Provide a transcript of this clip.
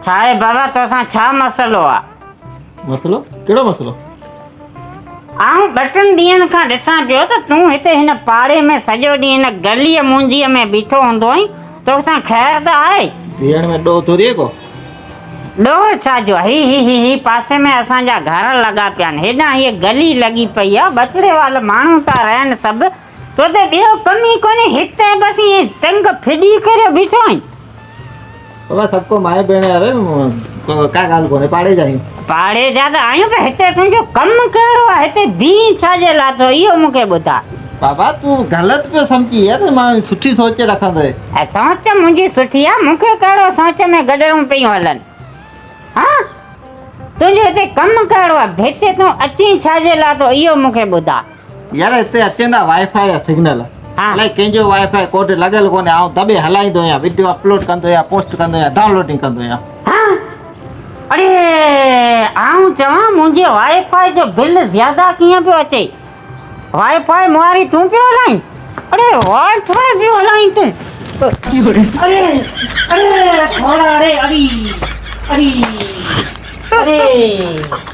ڇا آهي بابا توسان ڇا مسئلو آ؟ مسئلو؟ ڪهڙو مسئلو؟ آئون ٻه ٽن ڏينهن کان ڏسان پيو ته تون هتي هن پاڙي ۾ سڄو ڏينهن هن گليء مونجهيء ۾ بيٺو هوندو آهين، توسان خير ته آهي؟ بيهڻ ۾ ڏوهه ٿوري آهي ڪو؟ ڏوهه ڇا جو؟ هي هي هي هي پاسي ۾ اسان جا گهر لڳا پيا آهن، هيڏانهن هيء گلي لڳي پئي آهي، ٻچڙي وال ماڻهو ٿا رهن سڀ، تو ته ٻيو ڪم ئي ڪونهي، هتي بس ائين ٽنگ ڦڏي ڪريو بيٺو آهين. بابا سڀ ڪو مائي ڀيڻ يار ڪا ڳالهه ڪونهي پاڙي جا آهيون. پاڙي جا ته آهيون پر هتي تنهنجو ڪم ڪهڙو آهي هتي بيهين ڇا جي لاء ٿو اهو مون کي ٻڌاء. بابا تون غلط پيو سمجهين يار مان سٺي سوچ رکان ٿو. اي سوچ منهنجي سٺي آهي مون کي ڪهڙو سوچ ۾ گڏرون پيون هلن ها تنهنجو هتي ڪم ڪهڙو آهي هتي تون اچين ڇا جي لاء ٿو اهو مون کي ٻڌاء. يار هتي اچين ٿا وائي فائي جا سگنل الائي ڪنهن جو وائي فائي ڪوڊ لڳل ڪونهي آئون دٻي هلائيندو آهيان وڊيو اپلوڊ ڪندو آهيان پوسٽ ڪندو آهيان ڊائونلوڊنگ ڪندو آهيان. ها اڙي آئون چوان منهنجي وائي فائي جو بل زياده ڪيئن پيو اچي وائي فائي مون واري تون پيو هلائين اڙي وائي فائي پيو هلائين تون اڙي اڙي ٿورا اڙي اڙي اڙي اڙي.